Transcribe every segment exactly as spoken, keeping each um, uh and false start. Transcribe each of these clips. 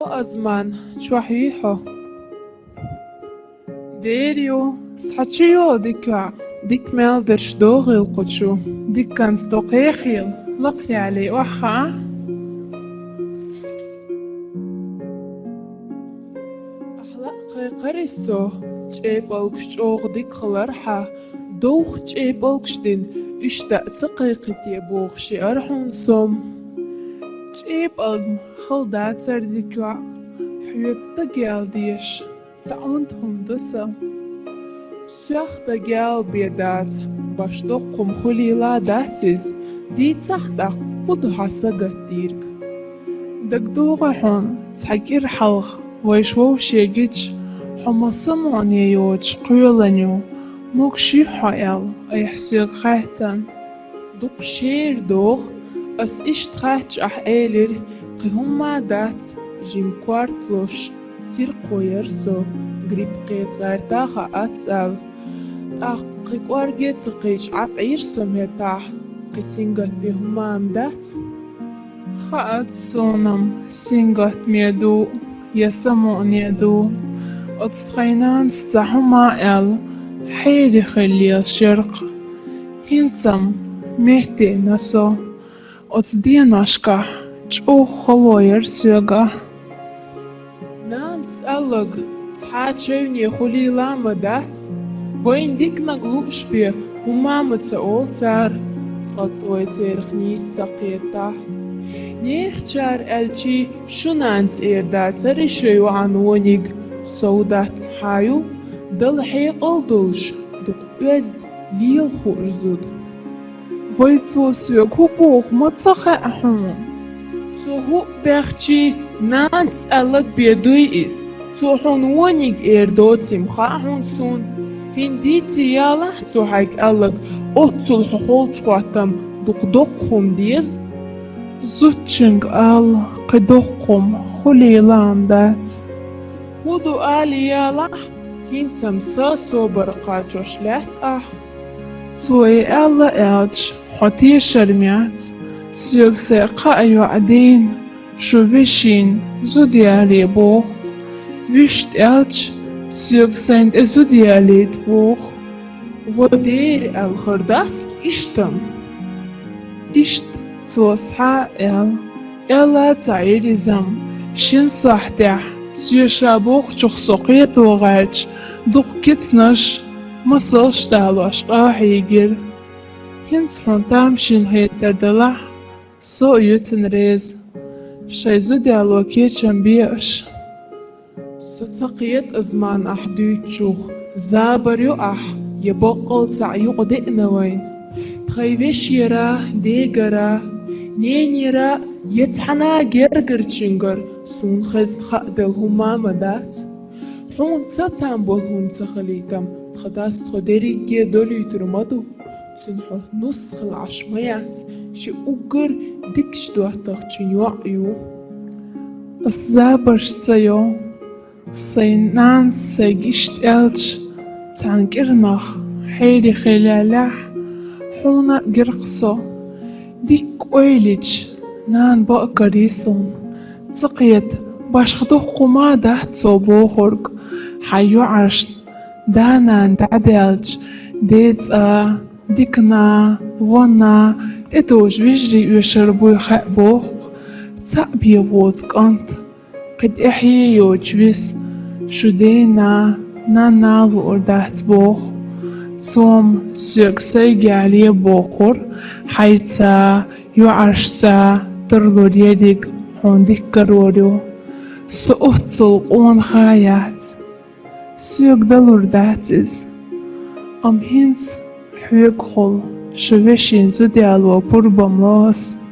Азман, чохь юй хьо? Дер ю, схьа чу йо дика. Дика мел дерш догӀийла кху чу. Диканца до кхехийла, лакхъяьлий охьа хаа. Ахьа лаьа кхайкхарий со, чӀепалгаш чӀогӀа дика хилархьа, довха чӀепалгаш дина, уьш даа ца кхайкхи те бохуш еара хьуна со. ЧӀепалг хала дацара дика йоӀ, хьоьца дагаяла дезаш, ца Ӏунта хӀума ду сан. Соьх дагаяла бен дац, башха доккха хӀума хуьлийла дац иза, дийцахь тӀаккха хӀун ду хьан сагатдийриг. ДагадогӀий хьуна, цхьа кӀира хьалха вайша вовшега гича, хьо ма самукъане йоцуш кхоьлина ю, могуш юй хьо аьлла, айхьа соьга хаьттина. Дукха шера догӀу, ас иштта хаьттича ахь элира, кхин хӀумма а дац, жима корта лозуш, сирхо яра со, грипп кхета гӀертахь а хаьттича аьлла. ТӀаккха кхин кӀорге а ца кхийтча, Ӏа пӀийра со меттахь, кхин сингаттаме хӀумма а дац. Хаац суна-м, сингаттаме ду я самукъане ду. Оцу тхайн нанас цхьа хӀума а аьлла, хьере хила лелаш яра-кх. ХӀинца-м меттина со. Оцу деношкахь чӀогӀа хало яра соьга. Нанас аьлларг цхьа чевне хуьлийла ма дац, вайна диканиг лууш бен хӀумма а ма ца олу цара, цкъа вай церах нийса ца кхетахь. Нехачара аьлча, шун нанас эр дацара шайн йоӀан вониг, сов датта хьан ю, Далла хьекъал долуш, дукха оьзда, лела хууш зуда. Вай, цо соьга хӀун боху ма ца хаьа хьуна? Цо хӀуъа баьхчи, нанас аьлларг бен дуй иза. Цо хьуна вониг эр доций-м хаьа хьуна суна. ХӀинца дийций ялахь цо хьайга аьлларг, оццул хьо холчу хӀоттам дукха доккха хӀума деза. Зудчуьнга ала кхин доккха хӀума хуьлийла-м дац. ХӀун ду ала ялахь, хӀинца-м сан собар кхачош лаьтта ахь. Цо и аьлла аьлча, хьо тешар ма яц, соьга сайн кхаа йоӀ дийна, шун вешина зуда ялае боху. Вуьшта аьлча, соьга сайна тӀе зуда ялийта боху. Вай дера аьлла хир дац-кх иштта-м. Иштта цо схьа а аьлла, аьлла а ца Ӏийра иза-м, шина сохьтехь, соьга ша бохучух со кхето гӀерташ, дукха кицанаш, масалш далош къахьийгира. ХӀинца хьуна тамашийна хетар делахь, со а ю цунна реза. Шайн зуда яло кечам бе аша. Со ца кхета, Азман, ахь дуьйцучух, забар ю ахь, я баккъал цхьаъ юкъадеана вайна. Тхайн вешера, дегара, ненера я цхьана гергарчуьнгара суна хезна хааделла хӀумма а ма дац. Хьуна ца там болу хӀума ца хилийта-м, тхан дас тхо дерриге а долуьйтур ма ду. Цуьнан хьо нус хила Ӏаш ма яц, ши уггар дикачу доттагӀчун йоӀ ю. Ас забарш ца йо. Сайн нанас сайга иштта аьлча, цхьана кӀиранах хьере хилийлахь, хьуна а гира-кх со. Дикка ойла йича, нана бакъ карий суна. Ца кхета, башха доккха хӀума а дац цо бохург, хьайн йоӀаршна да-нана дӀадаьлча, ден цӀа, дикана, вонна, тӀедожу вежарий оьшур буй хаьа боху-кх. Цхьаъ бен воцу кӀант, кхин тӀаьхье йоцуш виса, шун дена, нанна а луур дац боху. Цо-м соьга сайга ялае бохура, хьайца, йоӀаршца тарлур ерриг хьуна дика карор ю. Со оццул къонах а яц. Соьга далур дац иза. Амма хӀинца хьоьгахула шун вешин зуда яло пурбам ло ас.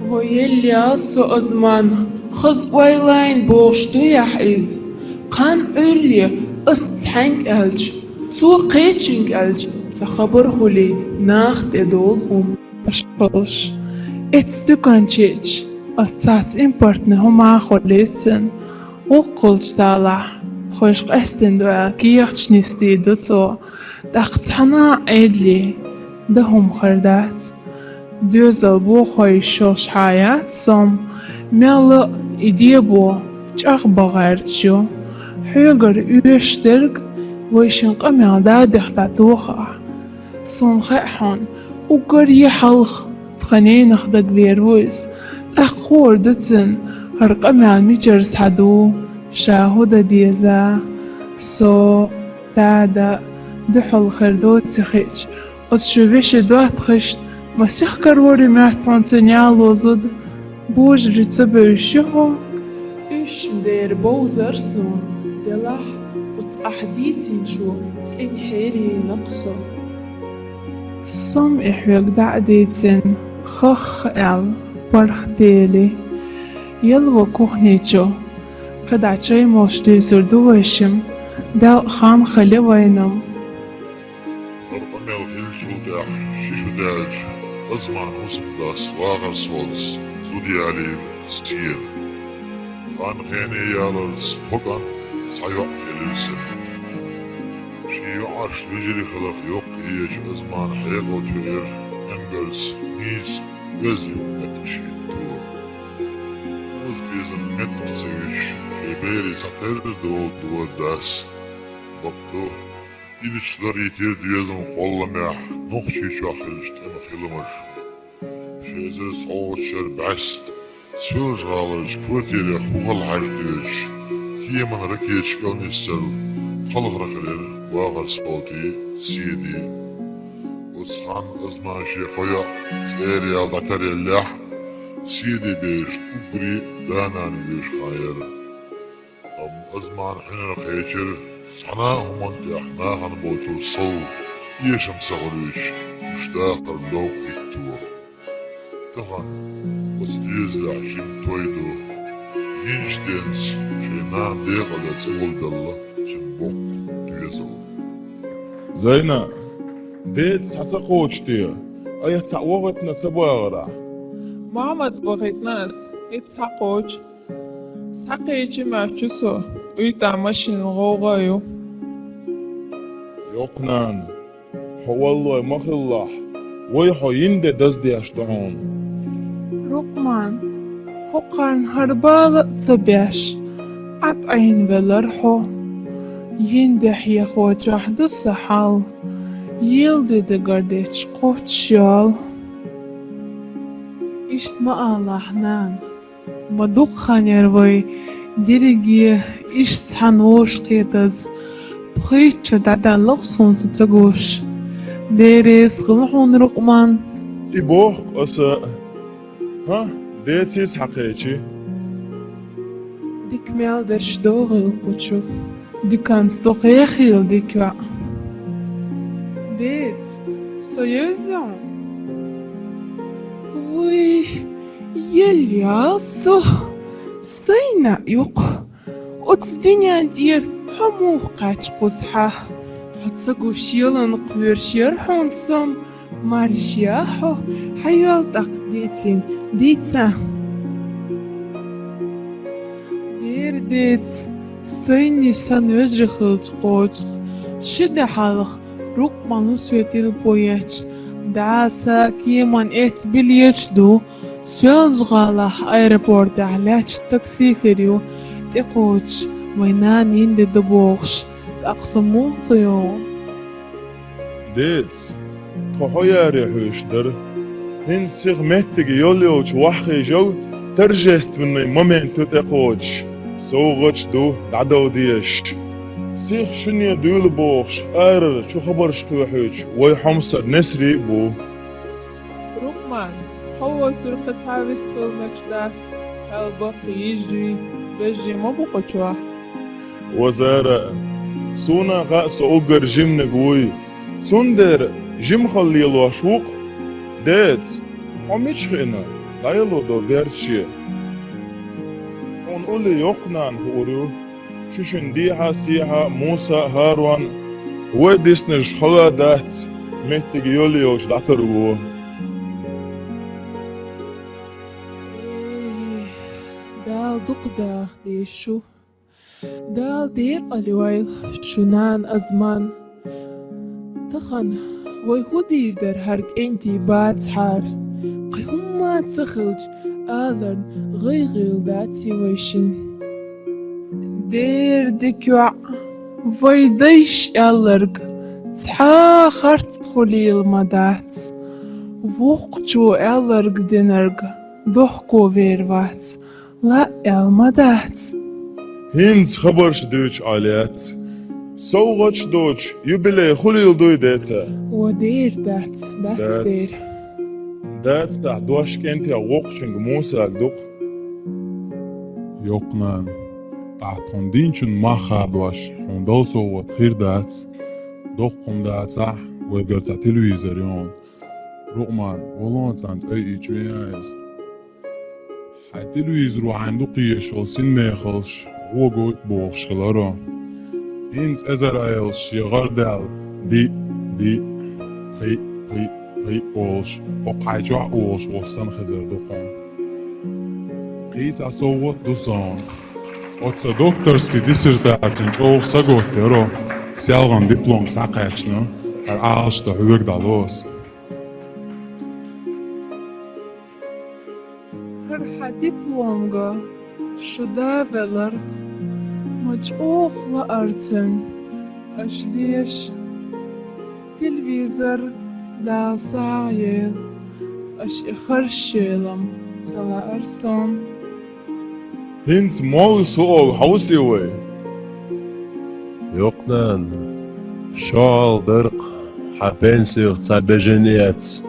Вай, елла со, Азман, хаза ойлайна бохуш дуй ахь иза? Кхана Ӏуьйрре ас цхьаьнга аьлча, цо кхечуьнга аьлча, цхьа хабар хуьлий, наха тӀедолу хӀума. Аш болуш, эцу дуьканчича ас цхьацца импортный хӀума а хуьлуьйту цуьнан. Вукхулчу талахь, тхойша къаьстина ду аьлла, кехаташ нисдийр ду цо, тӀаккха цхьана а Ӏедале дан хӀума хир дац. Доьзал бохо йиш йолуш хьан яц со-м, мелла а И дебо чӀагӀбан гӀерташ ю. Хьоьгара оьшуш дерг вайшин къамел дӀадехьа дӀатоха ахь. Суна хаьа хьуна, уггар а хьалха тха ненах дагавер ву иза. ТӀаккха хуур ду цунна, хӀара къамел мичара схьа ду, ша хӀун дан деза. Со, дада, дуьхьал хир доций хиъча, оцу шун вешин доттагӀашна ма сихкарвар моьтту хьуна цуьнан яло зуда. Божарий ца бевзаш ю хьо? Уьш-м дера бовзар суна, делахь оцу ахь дийцинчо цӀена хьере йина-кх со. Со-м и хьоьга дӀа а дийцина, хах аьлла, паргӀатдели. Яла вай кухни чу, кхидӀа чай молуш дуьйцур ду вайшимма, делкъа хам хилла вайна-м. ХӀара къамел хиллачул тӀаьхьа ши шу даьлча, Азманан хӀусамдас вахархошца зуда ялийра Седа. Хан хене яларца кхо кӀант, цхьа йоӀ хилира цуьнан. Шен йоӀашна вежарий хиларх йоккха езачу Азманан хьекъал тоьира муьнгарца нийса, беза юкъаметтигаш хӀитто. Оза безам меттах ца вуьтуш, шен берийн цхьатерра дола дора дас. Бакъду, Ӏилча ларйитира доьзалан кхолламехь Нохчийчохь хиллачу тӀеман хиламаш. Ши эзар цхьоттачу шарахь бӀаьста Соьлжа-ГӀаларчу квартирех хӀу хала хьажа доьдуш, кеманан ракеташ кӀел нисдарна кхалхар хилира вахархошций Седий. Оцу ханна Азман шен кхо йоӀ цӀера яла дӀатаръеллехь а, Седин бераш уггаре а да-нана вуьйш хьан яра. Амма Азман хьуьнар кхечира, цхьана а хӀуманна тӀехь нахана боцург сов, эшам ца хуьлуьйтуш, уьш дахар лов хӀитто. Тахана оцу доьзалехь жима той ду, йинчу денца шайн нана декъале цӀа гулбелла цуьнан боккха доьзал. Зайна, деца схьа ца кхочу те, айхьа цхьаъ вахийтина ца бахара ахь? Махьмад вахийтина ас, хӀинца схьакхочу. Схьакхечи моьтту со, уьйтӀахь машинан гӀовгӀа ю. Йоккха нана, хьо валлой ма хилалахь, вай хьо йина де даздеш ду хьуна. Рукъман, хӀокхарна хӀара бала а ца беш, Ӏад Ӏийна велара хьо. Йина де хьехочохь ду сан хьал, йилла де дагардетташ кхоччуш йолу. Иштта ма алалахь, нана. Ма дукха хан яра вай дерриге иштта цхьаьна вовшахкхетаза, пхийтта шо дӀадаьлла-кх суна цу ца гуш. Дела реза хуьлда хьуна, Рукъман. И боху-кх аса а. ХӀан, деций схьакхечи? Дика мел дерш догӀийла кху чу. Диканца дукха хила дика йоӀ. Деца, со евзий хьуна? Вуй, елла ял со, Сайна ю-кх. Оцу дуьнен тӀера хьо муха кхаьчна кхузахьа? Хьо ца гуш ялан кхоьруш яра хьуна со-м. Марша хьо, хьан йоьлла тӀаккха дийцина, дийца. Дера деца, Сайнаш санна вежарий хилча кхочуш, ши де хьалха Рукъман ву соьга телефон етташ, даса кеманна эцна билеташ ду, Соьлжа-ГӀалахь аэропортехь лаьтташ такси хир ю, тӀекхочуш вайн нана йина де ду бохуш, тӀаккха со муха ца йогӀу? Деца, тхо хьо яре хьоьжуш дара. ХӀинца сиха меттиг йолу йолчу ваххийжал торжественный момент ю тӀекхочуш, совгӀаташ ду дӀадала дезаш. Сиха шуьне дуьйла бохуш, арара чу хабарш кхоьхьуьйтуш вай хьомсара Несри а бу. Рукъман, хьо воцург кхин цхьа а вистхила мегаш дац, хьал баккхий йижарий, вежарий ма бу кху чохь. Вазара, суна а хаьа со уггар жиманиг вуй, цундела жимахалла лелош ву-кх. Деца, хьо мича хиъна, дӀаяло до бердаше. Хьуна улле йоккха нана хуур ю. Шу шуьнан дехьа а, сехьа а, Муса а, ХӀарон а, вай диснарш хала а дац, меттиг йолу йолчу дӀатарво. Э, Дала дукха даха деза шу. Дала декъала йойла шу, нана Азман. Тахана вай хӀун дийр дара хӀара кӀентий бацахьара? Кхин хӀумма а ца хилча, Аларна гӀайгӀа дац вайшин. Дера дика йоӀ, вай дайша аьлларг цхьа харц хулийла ма дац. Воккхачо аьлларг динарг дохко вер вац, лаьа аьлла ма дац. ХӀинца хабарш дуьйцуш Ӏа лаьцна. СовгӀаташ доцуш, юбилей хулийла дуй, деца? О, дера дац, дац. Дац. Дера. Дац, тӀаккха дош кӀентех воккхачуьнга Мусага ду-кх. Йоккха нана, тӀаккха тхуна динчун мах хадош, хьуна дала совгӀат хир дац, доккха хӀума дацахь, вайгара цхьа телевизор ю хьуна. Рукъман, валон цӀан цӀай ичвен иза. Хьайн телевизоро хьайна дукха езаш йолу синмехаллаш гӀо гойту бохуш хиларо. ХӀинца эзар айлаш шен гӀар даьлла диъ, диъ, пхиъ, пхиъ, пхиъ олуш, хӀокху хьайн чохь а олуш волуш санна хезар ду хьуна. Кхин цхьа совгӀат ду суна. Оцу докторский диссертацин чӀогӀа саготта яро, селхана диплом схьакхаьчна, хӀара Ӏалашдан хьоьга дӀалоцу. ХӀара хьан дипломга шу да велар, ма чӀогӀа лаьара цуьнан аша деша. Телевизор Дала сагӀа йойла, аша и харш йойла-м ца лаьара суна. ХӀинца молла суалга хьовсий вай? Йоккха нана, шо хьалха дара-кх хьан пенсих цхьа бежен эцна,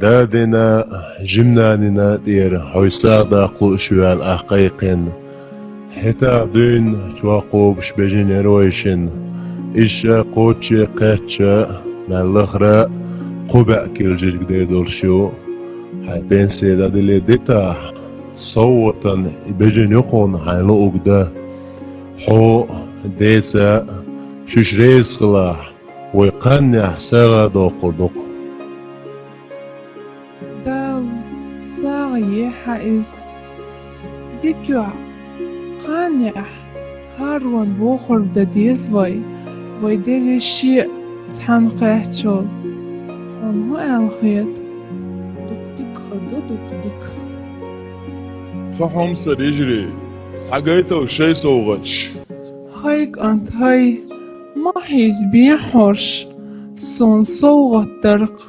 дадина, жимнанина тӀера хьо сагӀа даккха лууш ваьлла ахь кхайкхина. ХӀетахь дуьйна чохь кхобуш бежен яра вайшинна. Иза ша кхоччуш кхаьчча, мел лахара кхо бӀе кило жижиг дер долуш ю. Хьайн пенси дӀадиллина дитахь, совгӀатана и бежен ю хьуна хьайн луург дан. Хьо, деца, шуьша реза хилахь, вай кхаьннехь сагӀа доккхур ду-кх. Дала сагӀа йойла хьан иза. Дика йоӀ, кхаьннехь хӀара вон бохург дан деза вай, вай дерриш а цхьаьна кхаьчча. Хьуна хӀун аьлла хета? Дукха дика хир ду, дукха дика. Тхан хьомсара йижарий, схьагайтал шайн совгӀаташ. ХӀай кӀант, хӀай, ма хьийзабе хьорш, суна совгӀат дара-кх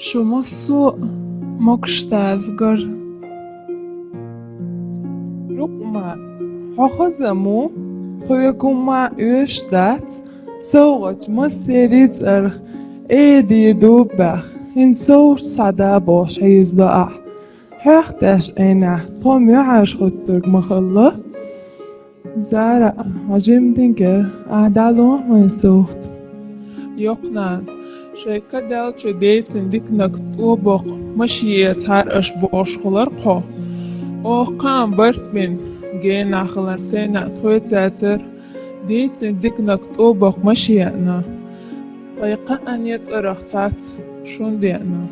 шу массо а могуш дазгара. Рукъма, хьо хаза ма ву, тхоьга хӀумма а оьшуш дац, совгӀаташ массеран цӀарах Ӏедийр ду баьхна, хӀинца совгӀаташ схьада бохуш хьийзадо ахь. Хьох тӀеш Ӏийнехь тхо муьхьаш хӀоттург ма хилла. Зара, хьо жимма динарг, ахь дӀало хьуна совгӀат. Йоккха нана, шайн каделлачу децин диканиг тӀо боккху машен эцахьара аша бохуш хилар-кх хьо. Оха кхаам барт бина, генахь хилар сайна а тхоьца яцара, децин диканиг тӀо боккху машен еана. Тхайн кхааннан цӀарах цхьацца шуна деана.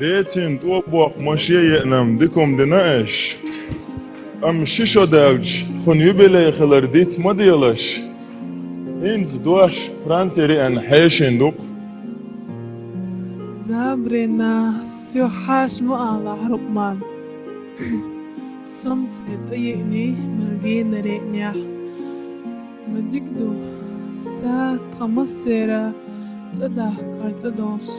Децин тӀо боккху машен еана-м дика хӀума дина аша. Амма ши шо даьлча тхуна юбилей хилар диц ма делаш. ХӀинца дош Францера еана хьешийн ду-кх. Забрина, со хьаша ма алахь, Рукъман. Со-м сайн цӀа йиъний, мел генара еанехь. Ма дика ду, са тхан массеран цӀа дахка хӀара цӀа долуш.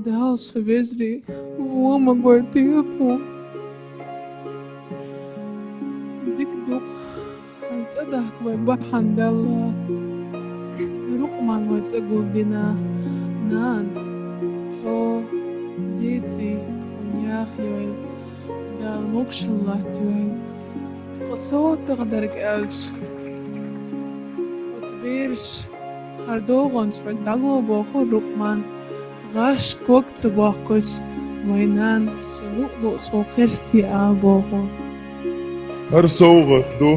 Дала шу вежарий вон ма гойтийла тхуна. Дика ду-кх, хӀара цӀа дахка вай бахьана делла. Рукъман вай цӀа гулдина. Нана, хьо, деций, тхуна яха йойла. Дала могушалла латтайойла. Ткъа со таханарг аьлча, оцу бераша хӀара догӀанчу вай дӀало бохура Рукъман, гӀаш ког ца боккхуш, вайн нана шен луъу-луъучу кхерстий ала боху. ХӀара совгӀат ду,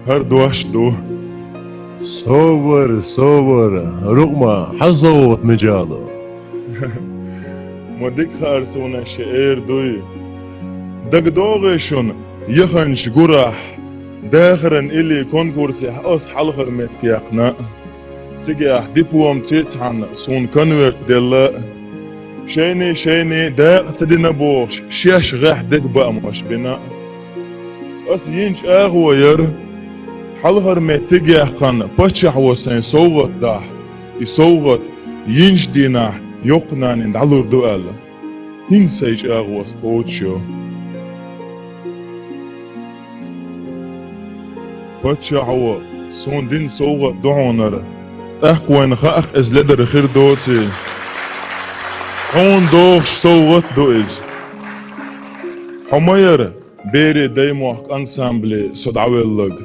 хӀара дош ду. Собар, собар, Рукъма, хьан совгӀат мича ло? Ма дика хаьара суна шен эр дуй. ДагадогӀий шуна, яханчу гурахь, дахаран илли конкурсехь ас хьалхара меттиг яьккхина. Цигахь дипломца цхьаьна суна конверт делла. Шайни-шайни дакъа ца дина бохуш, шаьш гӀехь дегабаамаш бина. Ас йинчу агӀо яра, хьалхара меттиг яьккхина паччахьо сайн совгӀат дахь, и совгӀат йинчу дийнахь йоккха-нанна дӀалур ду аьлла. ХӀинца сайн чӀагӀо ас кхочушйо. Паччахьо, суна дина совгӀат ду хьуна хӀара. ТӀаккха вайна хаьа-кх иза ледара хир доций. Хьуна догӀуш совгӀат ду иза. Хьо ма яра берийн даймохк ансамбле со дӀавелларг.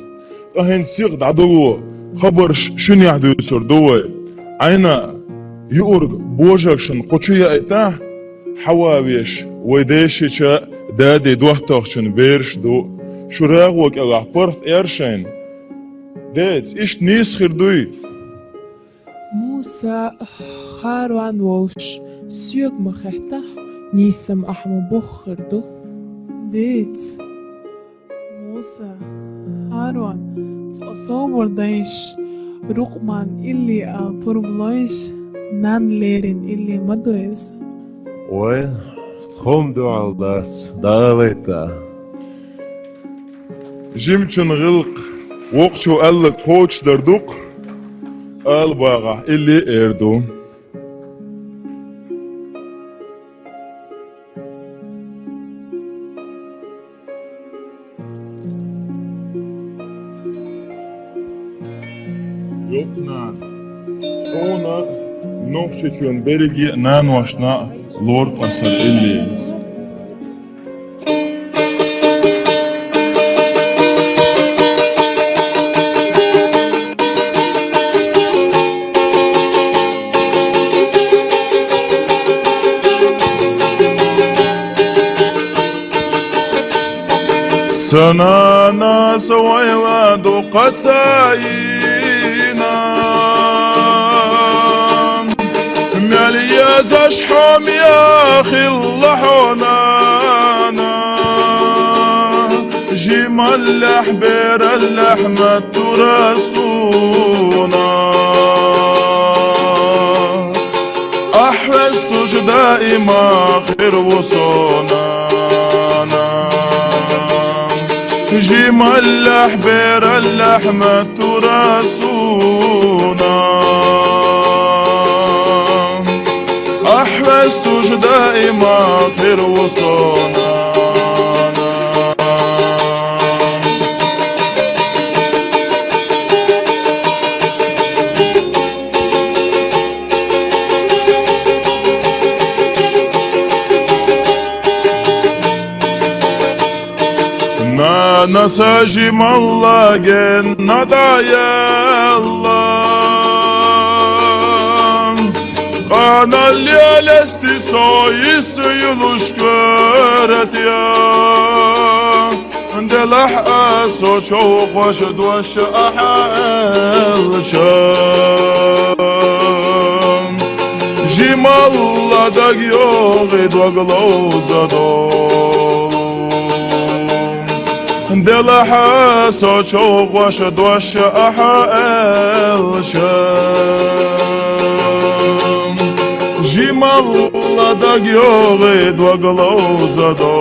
Ткъа хӀинца сиха дӀадало, хабарш шуьнехь дуьйцур ду вай. Ӏайна, юург божаршна кху чу яийтахь, хьаван веш вай дешича а, дади доттагӀчун бераш а ду. Шу рагӀо кӀелахь паргӀат эр шайна. Деца, иштта нийса хир дуй? Муса, Харон волуш, соьга ма хеттахь, нийса-м ахь ма боххур ду. Деца. Муса, Харон, цкъа собар дайша, рукъман илли а пурба лойша, нанна лерина илли ма ду иза. Вай, тхо-м дуьхьал дац, далайта. Жимачун гӀиллакх воккхачо аьлларг кхочушдар ду-кх, ала багӀахь илли а эр ду. Йоккха-нана, хьуна, Нохчийчоьнан берриге а наношна лору-кх аса хӀара илли. Сан нанас вайла дукха ца йина, мел езаш хьо мел хилла хьо, нана. Жималлехь, бераллехь ма тура суна. Ахь хьестуш даима хир ву со, нана. Жималлехь, бераллехь ма тура суна. Ахь хьестуш даима хир ву со, нана. Нанас Жималла генна дӀаяьлла, къаналла лестий со йиса йолуш каратӀе. Делахь а со човхош дош ахь аьлча, Жималла дага йогӀий дог ловзадо. Делахь а со човхош дош ахь аьлча, Жималла дага йогӀий дог ловзадо.